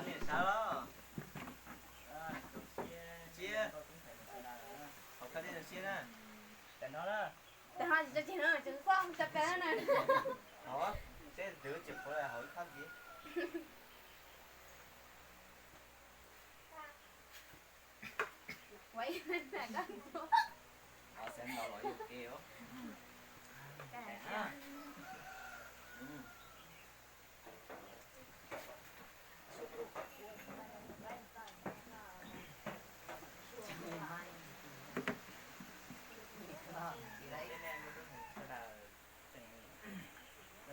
Niam sab los. Siab. Hauv koj dej rau siab na. Tam no na. Tam no tsis tso tseg no, tsis txhob tso pes na. Hauv, seb twv tsis qhuav hauv ib phab ntxiv. Xav ntaus los yog ke os.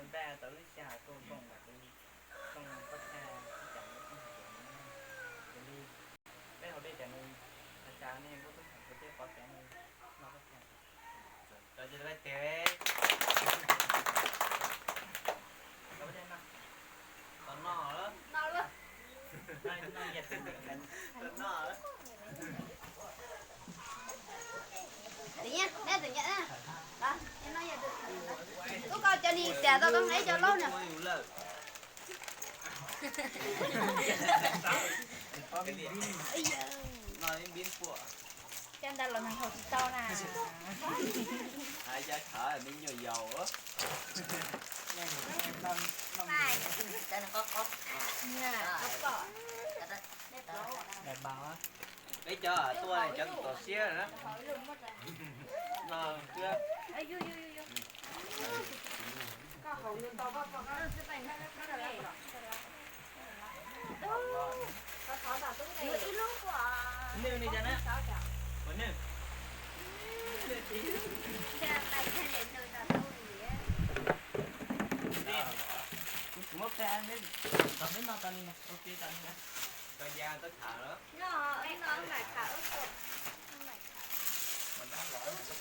Npaj tau lub sij hawm tuaj koom mas kuv xyoo pab tha ib cov nkauj tub hluas, yog li peb haus dej tas nws, a cas nej nkauj tub hluas kuv thiaj pov kev no pab tha. Cov ces pab teg, cov pab teg no, tos no lawm, tos no lawm. Tub koj cov ni tias tau koj nqa ib co laub no. Coj ntawd los nws haus tsis tau na. Cov me nyuam yaus. Peb cov tuaj cov tom siab na. No, nws ni cov na, ua nws. Kuv tsis muab peb, tos peb no tau li na, ua ke tau li na. Tau ya tau tham los.